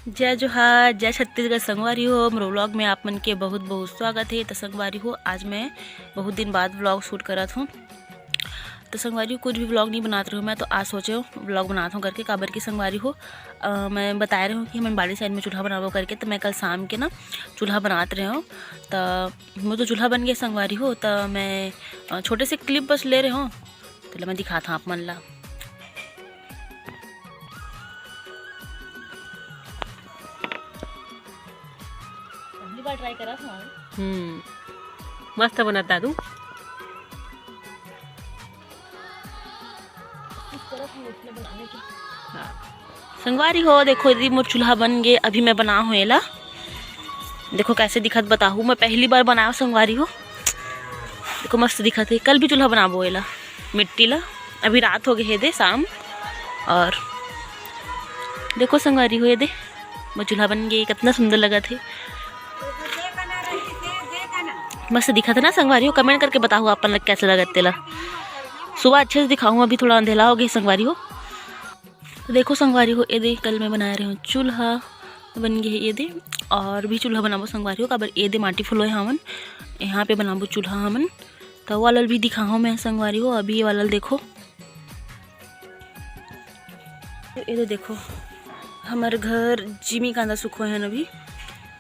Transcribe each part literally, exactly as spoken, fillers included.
जय जोहार, जय छत्तीसगढ़ संगवारी हो। मोर vlog में आप मन के बहुत बहुत स्वागत है। तो संगवारी हो, आज मैं बहुत दिन बाद vlog shoot करत हूँ। तो संगवारी हो, कुछ भी vlog नहीं बनात रहे हूँ मैं, तो आज सोचे हूँ vlog बनात हूँ करके। काबर की संगवारी हो, अ, मैं बताए रहे हूँ कि हमन बाड़ी side में चूल्हा बनाबो करके, तो मैं कल शाम के ना चूल्हा बनात रहे हूँ। तो मोर तो चूल्हा बन गया संगवारी हो, तो मैं, अ, छोटे से clip बस ले रहे हूँ। तो ले मैं दिखात हूँ आप मन ला। पहली बार try करा था। हम्म, मस्त बनता तू। हाँ। संगवारी हो, देखो दीदी, मोर चूल्हा बन गए। अभी मैं बना हूँ एला। देखो कैसे दिखत बताहूँ, मैं पहली बार बनाओ संगवारी हो। देखो मस्त दिखत है। कल भी चूल्हा बनाबो एला, मिट्टी ला। अभी रात हो गए है दे शाम। और देखो संगवारी हो, ये दे मोर चूल्हा बन गए, कितना सुंदर लगत है। मस्त दिखत है ना संगवारी हो? Comment करके बताओ आप मन ला कैसे लगत तेला। सुबह अच्छे से दिखाऊँ, अभी थोड़ा अंधेला हो गए संगवारी हो। तो देखो संगवारी हो, ये दे कल मैं बनाए रहे हूँ चूल्हा, बन गए है ये दे। और भी चूल्हा बनाबो संगवारी हो, काबर ये दे माटी फुलोए हावन, यहाँ पे बनाबो चूल्हा हमन। तो वाला भी दिखाऊँ मैं संगवारी हो। अभी ये वाला देखो, ये दे देखो, हमर घर जिमी कांदा सुखो है अभी।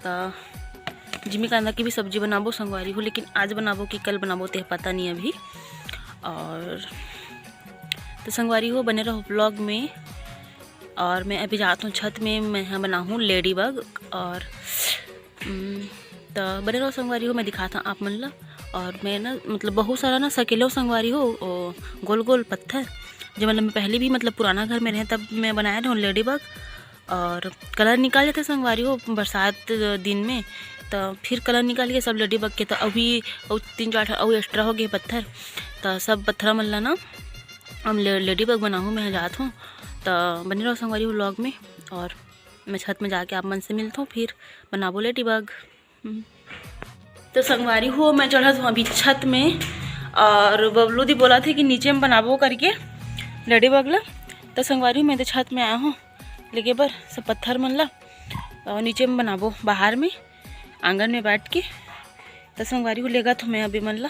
तो जिमी कांदा की भी सब्जी बनाबो संगवारी हो, लेकिन आज बनाबो कि कल बनाबो, ते पता नहीं अभी। और तो संगवारी हो, बने रहो vlog में। और मैं अभी जात हूँ छत में, मैं यहाँ बनाहूँ ladybug। और, उम, तो बने रहो संगवारी हो, मैं दिखात हूँ आप मन ला। और मैं ना, मतलब, बहुत सारा ना सकेलो संगवारी हो, ओ, गोल गोल पत्थर, जो मतलब मैं पहले भी, मतलब, पुराना घर में रहे, तब मैं बनाए रहे हूँ ladybug। और colour निकाल जाते संगवारी हो बरसात दिन में, तो फिर colour निकाल के सब ladybug के, तो अभी अउ तीन चार ठो अउ extra हो गए पत्थर, तो सब पत्थर मन ला ना हम ले-, ladybug बनाहूँ, मैं जात हूँ। तो बने रहो संगवारी हो vlog में, और मैं छत में जाके आप मन से मिलता हूँ, फिर बनाबो ladybug। हम्म। तो संगवारी हो, मैं चढ़त हूँ अभी छत में, और बबलू दी बोला थे कि नीचे में बनाबो करके ladybug ला। तो संगवारी हो, मैं तो छत में आया हूँ लेके बर सब पत्थर मन ला, और नीचे में बनाबो बाहर में, आंगन में बैठ के। तो संगवारी हो, लेगा तो मैं अभी मन ला,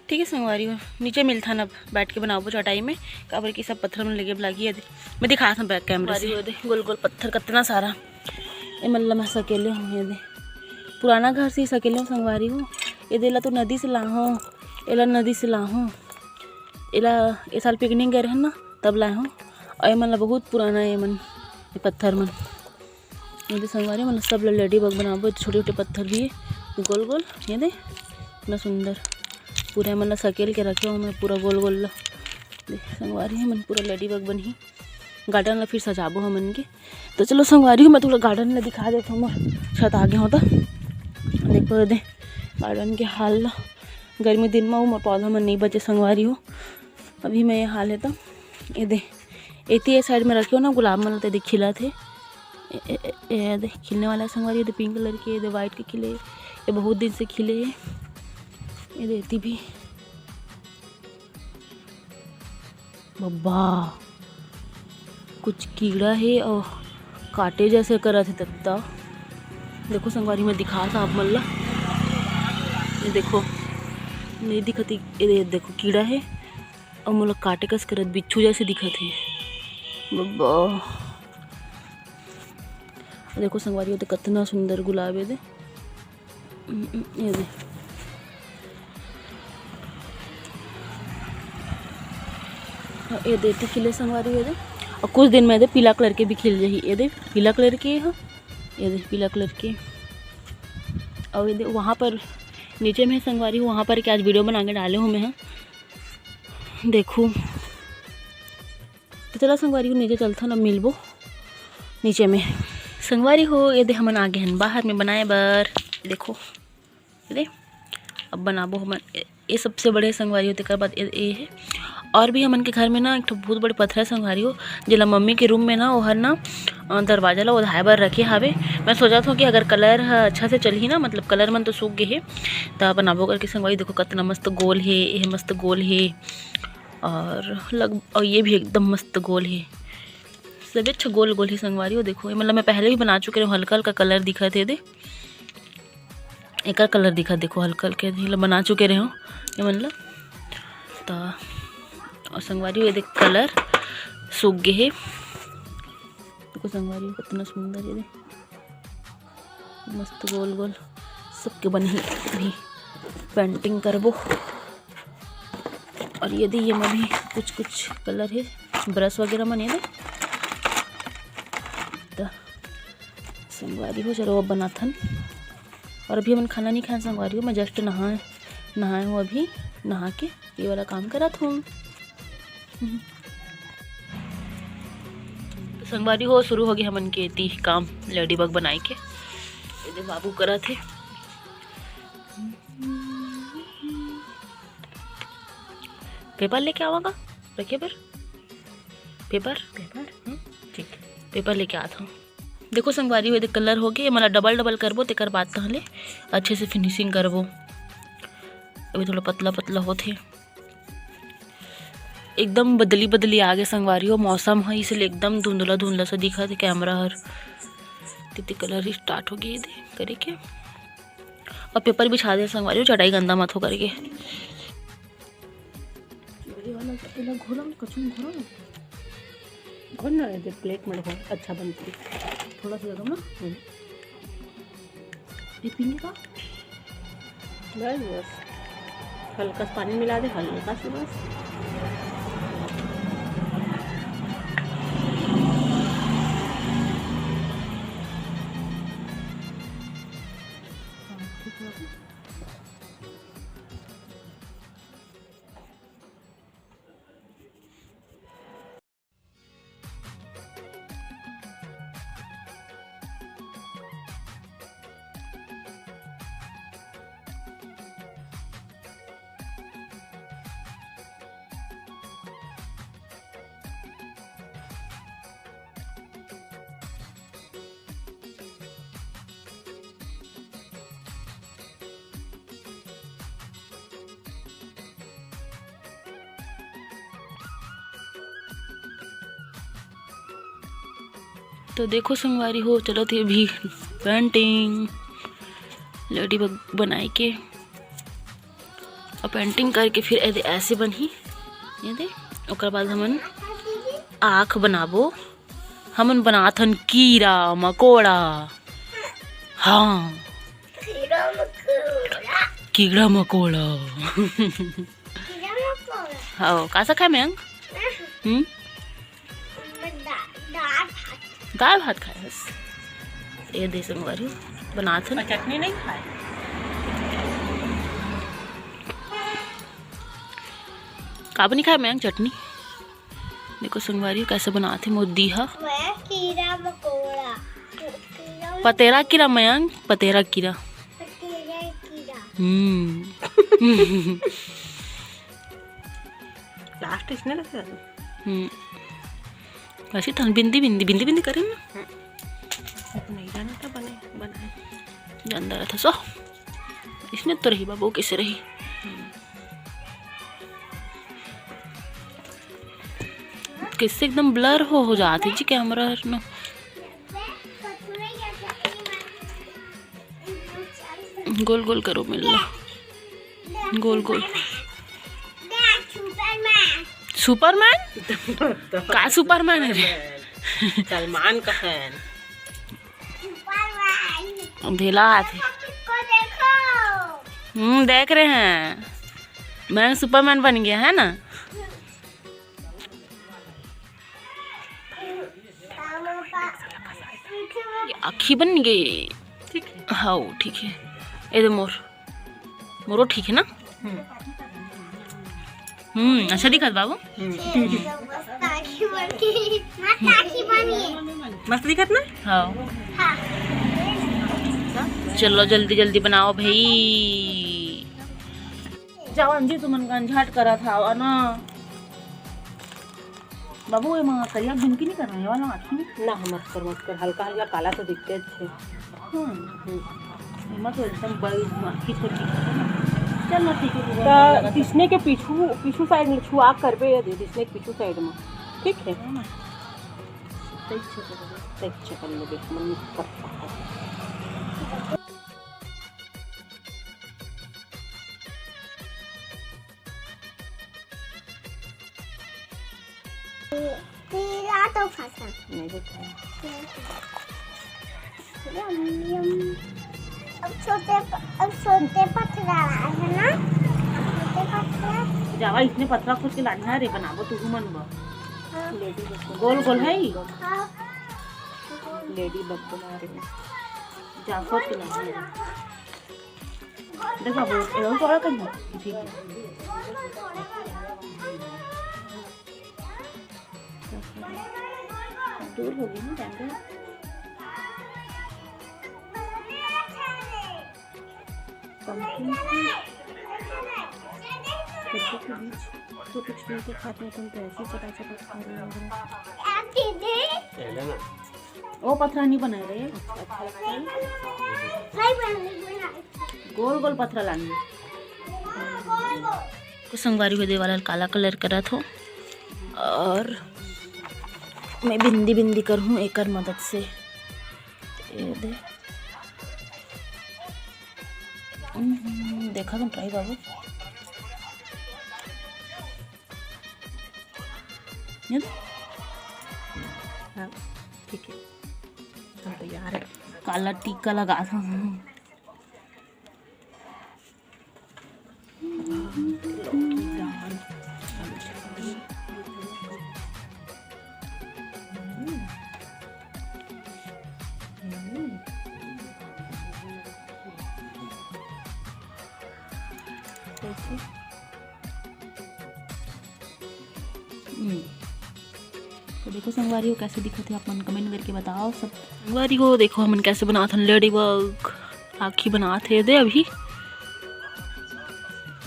ठीक है संगवारी हो, नीचे मिलथन, अब बैठ के बनाबो चटाई में, काबर कि सब पत्थर मन लेगे लागी। ये दे, मैं दिखात हूँ back camera से। संगवारी हो, ये दे गोल गोल पत्थर कितना सारा, ये मन ला मैं सकेले हूँ, ये दे पुराना घर से ही सकेले हूँ संगवारी हो। ये दे ला तो नदी से लाहूँ, एला नदी से लाहूँ, एला ए साल picnic गए रहे ना, तब लाए हूँ। और ये मन ला बहुत पुराना है, ये मन, ये पत्थर मन। ये दे संगवारी मन, सब ला ladybug बनाबो। छोटे छोटे पत्थर भी है, गोल गोल, ये दे, इतना सुंदर। पूरा मन ला सकेल के रखे हूँ मैं, पूरा गोल गोल ला। दे संगवारी हो, मन पूरा ladybug बनही। Garden ला फिर सजाबो हमन के। तो चलो संगवारी हो, मैं थोड़ा garden ला दिखा देता हूँ, मोर छत आगे होता। देखो ये दे garden के हाल ला, गर्मी दिन में वो मोर पौधा मन नहीं बचे संगवारी हो। अभी मैं ये हाल है तो ये दे, एती ये side में रखे हो ना गुलाब मन, तो ये दे खिलत हे। ए, ए, ए, ये दे खिलने वाला है संगवारी, ये दे pink colour के, ये दे white के खिले, ये बहुत दिन से खिले है। ये दे एती भी, बब्बा, कुछ कीड़ा है और काटे जैसे करत है तत्ता। देखो संगवारी, मैं दिखात हूँ आप मन ला, ये देखो, नहीं दिखत हे, ये दे-, देखो कीड़ा है। अउ मोला काटे कस करत बिच्छू जैसे दिखत हे। बब्बा, देखो संगवारी हो, तो कतना सुंदर गुलाब हे दे। ये दे। हाँ, ये दे, एती खिले संगवारी हो दे। और कुछ दिन में दे पीला colour के भी खिल जाही। ये दे पीला colour के, हाँ, ये दे पीला colour के। और ये दे वहाँ पर नीचे में संगवारी हो, वहाँ पर के आज video बना के डाले हूँ मैं, हाँ। देखो, तो चला संगवारी हो, नीचे चलथन, अब मिलबो नीचे में। संगवारी हो, ये दे हमन आ गे हन बाहर में बनाए बर। देखो, ये दे, अब बनाबो हमन। ये, ये सबसे बड़े संगवारी हो, तेकर बाद ये, ये है। और भी हमन के घर में ना एक ठो बहुत बड़े पथरा संगवारी हो, जेला मम्मी के room में ना, ओहर ना, अ, दरवाजा ला ओढ़ाए बर रखे हावे। मैं सोचत हूँ कि अगर colour ह अच्छा से चलही ना, मतलब colour मन तो सूख गे हे, त बनाबो करके संगवारी। देखो कतना मस्त गोल हे, ये मस्त गोल हे। और लग, और ये भी एकदम मस्त गोल हे। तबे अच्छा गोल गोल ही संगवारी हो। देखो, ये मतलब मैं पहले भी बना चुके रहे हूँ, हल्का हल्का कलर दिखत हे दे, एकर कलर दिखत, देखो हल्का हल्का, ये मतलब बना चुके रहे हो ये मतलब। त और संगवारी हो, ये देख कलर सूख गे हे। देखो संगवारी हो, कितना सुंदर ये दे, मस्त गोल गोल सबके बनही। अभी पेंटिंग करबो। और ये दे, ये में भी कुछ कुछ कलर हे, ब्रश वगैरह मन ये दे। त संगवारी हो, चलो अब बनाथन। और अभी हमन खाना नहीं खाए संगवारी हो, मैं जस्ट नहाए नहाए हूँ अभी। नहा के ये वाला काम करत हूँ। तो संगवारी हो, शुरू हो गए हमन के एती काम लेडी बग बनाए के। ये दे बाबू करत हे। पेपर लेके आवागा रखे बर। पेपर? पेपर? हम्म? ठीक। पेपर लेके आत हूँ। देखो संगवारी हो, ये दे कलर हो गए, ये मला डबल डबल करबो, तेकर बाद तहले अच्छे से फिनिशिंग करबो। अभी थोड़ा पतला पतला होत हे। एकदम बदली बदली आ गे संगवारी हो, मौसम ह इसलिए एकदम धुंधला धुंधला सा दिखत हे कैमरा हर। तिती कलर स्टार्ट हो गए दे करे के। अब पेपर बिछा दे संगवारी हो, चटाई गंदा मत हो करके। ये वाला एला घोला, कछु में घोला ना। घोल ना, ये प्लेट में घोल, अच्छा बनती। थोड़ा सा लगा ना। हम्म। ये पीने का? बस, बस। हल्का सा पानी मिला दे, हल्का सा बस। हाँ, ठीक है। तो देखो संगवारी हो, चलत हे अभी पेंटिंग, लेडी बग बनाए के, और पेंटिंग करके फिर एदे ऐसे बनही, ये दे। ओकर बाद हमन आँख बनाबो, हमन बनाथन कीड़ा मकोड़ा। हाँ, कीड़ा मकोड़ा। कीड़ा मकोड़ा। कीड़ा मकोड़ा। हाँ, का सा खाए मयंक? हम्म? मैं दा-, दाल भात। दाल भात खाए हस? ये दे संगवारी बनाथन। और चटनी नहीं खाए? का बनी खाए मयंक चटनी? देखो संगवारी कैसे बनाथे मोर दीहा। मैं कीड़ा मकोड़ा। कीड़ा मकोड़ा। पतेरा कीड़ा मयंक, पतेरा कीड़ा। पतेरा कीड़ा। हम्म। लास्ट इसने रखे हैं। हम्म। वैसे तन बिंदी, बिंदी, बिंदी, बिंदी करे ना। हम्म। नहीं जाना था बने, बनाए। जानदा रहता सो। इसने तो रही बाबू, कैसे रही? कैसे एकदम ब्लर हो, हो जात हे जी कैमरा हर ना। गोल गोल करो मिलना, गोल गोल। सुपरमैन? का सुपरमैन हे रे? सलमान का फैन। अंधेला आत हे। हम्म, देख रहे हैं, मैं सुपरमैन बन गया है ना। ये आँखी बन गई। ठीक है। हाँ, ठीक है। ये दे मोर, मोरो ठीक है ना? हम्म। हम्म, अच्छा दिखत बाबू। हम्म। मस्त दिखत ना? हाँ। चलो जल्दी जल्दी बनाओ भाई। जावन जी, तुमन गंझाट करत हवा ना। बाबू, एमा करिया ढुमकी नहीं करना, ये वाला आँखी में। ना, मत कर, मत कर, हल्का हल्का काला तो दिखते अच्छे। हम्म। हम्म। एमा तो एकदम बड़ी आँखी छोटी। चल ना, ठीक है, तू तो बना लगा। इसने के पीछू, पीछू साइड में छुआ करबे ये दे, इसने के पीछू साइड में, ठीक है? हाँ। तैं अच्छा कर लेबे, मन करता है। पीला तो फंसा। नहीं देखा। यम, यम। अब छोटे प-, अब छोटे पथरा है ना? छोटे पथरा। जावा, इसने पथरा खोज के लाना है रे, बनाबो तू मन बा। हाँ। गोल गोल है ई? हाँ। लेडी बग बना रहे हैं। जा, खोज के लाना है। देखो, वो, वो थोड़ा कम है। ठीक है। दूर हो गई ना कैमरा। पंखी के गद्दे के बीच छोटे छोटे खाते हैं, तुम तो ऐसे ही चटा चटा खा रहे हो। पहले ना। वो पथरा नहीं बनाए रहे। गोल गोल पथरा लानी। तो संगवारी हो दे वाला काला कलर करत हो और मैं बिंदी बिंदी करहूँ एकर मदद से। ये दे। हम्म, देखा तुम ट्राई बाबू। ये दे। हाँ, ठीक है। हम तैयार है। काला टीका लगा था। हम्म। तो देखो संगवारी हो कैसे दिखत हे, आप मन कमेंट करके बताओ सब। संगवारी हो देखो हमन कैसे बनात हन लेडी बग, आँखी बनात हे दे अभी।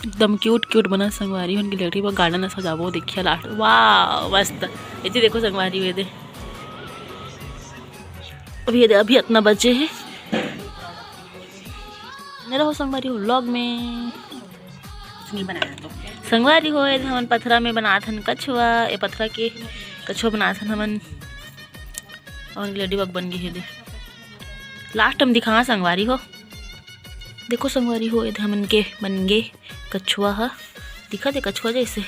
एकदम क्यूट क्यूट बना संगवारी हो, उनकी लेडी बग गार्डन में सजाबो देखिए लास्ट। वाह मस्त। ये देखो संगवारी हो दे, अभी ये दे, अभी इतना बचे हे। बने रहो संगवारी हो व्लॉग में। कुछ नहीं बनाया तो। संगवारी हो, ये हमन पथरा में बनात हन कछुआ, ये पथरा के कछुआ बनात हन हमन। और लेडी बग बन गे हे दे। लास्ट हम दिखा संगवारी हो। देखो संगवारी हो, ये हमन के बन गे कछुआ ह। दिखत हे कछुआ जैसे।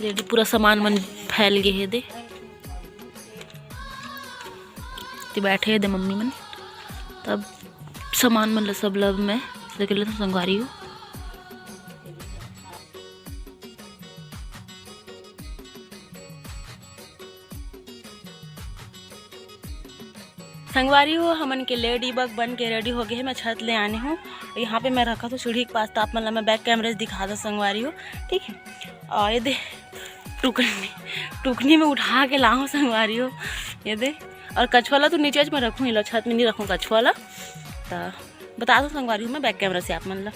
लेडी पूरा सामान मन फैल गे हे दे। ते बैठे हे दे मम्मी मन, तब सामान मन ल सब ल मैं लेके लेथन संगवारी हो। संगवारी हो, हमन के लेडी बग बन के रेडी हो गए हे। मैं छत ले आने हूँ, यहाँ पे मैं रखत हूँ सीढ़ी के पास, तो आप मन ला मैं बैक कैमरे से दिखा दो संगवारी हो, ठीक है। और ये दे टुकनी, टुकनी में उठा के लाऊँ संगवारी हो, ये दे। और कछुआ ला तो नीचे में रखूँ, ये लो छत में नहीं रखूँ कछुआ ला। तो बता दो संगवारी हो मैं बैक कैमरा से आप मन ला।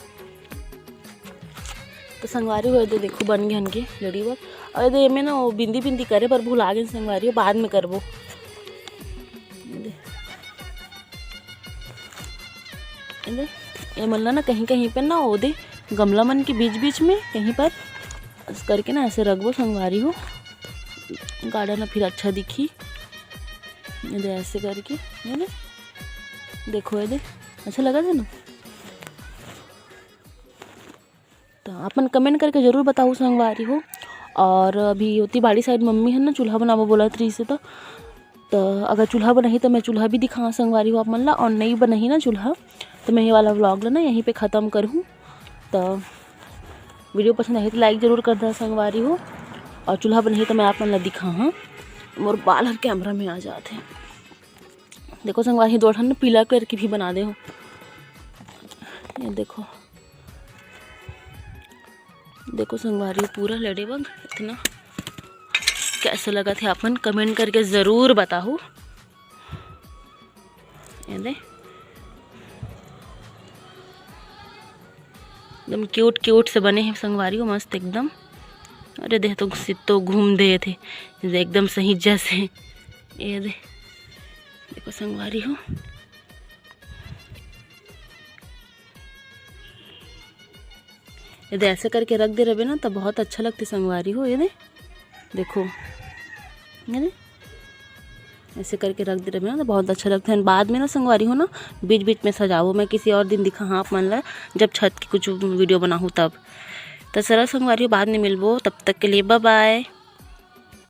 तो संगवारी हो, ये दे देखो बन गए हन के लेडी बग। और ये दे एमे ना वो बिंदी बिंदी करे बर भुला गए संगवारी हो, बाद में करबो। ये दे, ये दे, ये मन ला ना कहीं कहीं पे ना वो दे गमला मन के बीच बीच में कहीं पर ऐसे करके ना ऐसे रखबो संगवारी हो, गार्डन में फिर अच्छा दिखी। ये दे ऐसे करके, है ना, देखो ये दे, अच्छा लगा था ना। तो आप मन कमेंट करके जरूर बताओ संगवारी हो। और अभी ओती बाड़ी साइड मम्मी है ना चूल्हा बनाबो बोलत रही से, तो, तो अगर चूल्हा बनाही तो मैं चूल्हा भी दिखाऊँ संगवारी हो आप मन ला, और नहीं बनाही ना चूल्हा तो मैं ये वाला व्लॉग ला ना यहीं पे ख़त्म करहूँ। तो वीडियो पसंद आही तो लाइक जरूर कर देना संगवारी हो, और चूल्हा बनाही तो मैं आप मन ला दिखाऊँ। मोर बाल हर कैमरा में आ जात हे। देखो संगवारी, दो ठन पीला कलर के भी बना दे हो। ये देखो, देखो संगवारी, पूरा लेडी बग इतना कैसे लगत हे, आप मन कमेंट करके जरूर बताहू। ये दे, एकदम क्यूट क्यूट से बने हे संगवारी हो, मस्त एकदम। अरे देख तो सित्तो घूम दे थे एकदम सही जैसे। ये दे, देखो संगवारी हो, ये दे ऐसे करके रख दे रहे ना तो बहुत अच्छा लगते संगवारी हो। ये दे देखो, है ना? ऐसे करके रख दे रहे ना, तो बहुत अच्छा लगता है। बाद में ना संगवारी हो ना, बीच बीच में सजाओ, मैं किसी और दिन दिखा हाँ आप मन ला, जब छत की कुछ वीडियो बनाऊँ तब। तो चलो संगवारी हो, बाद में मिलबो, तब तक के लिए bye bye।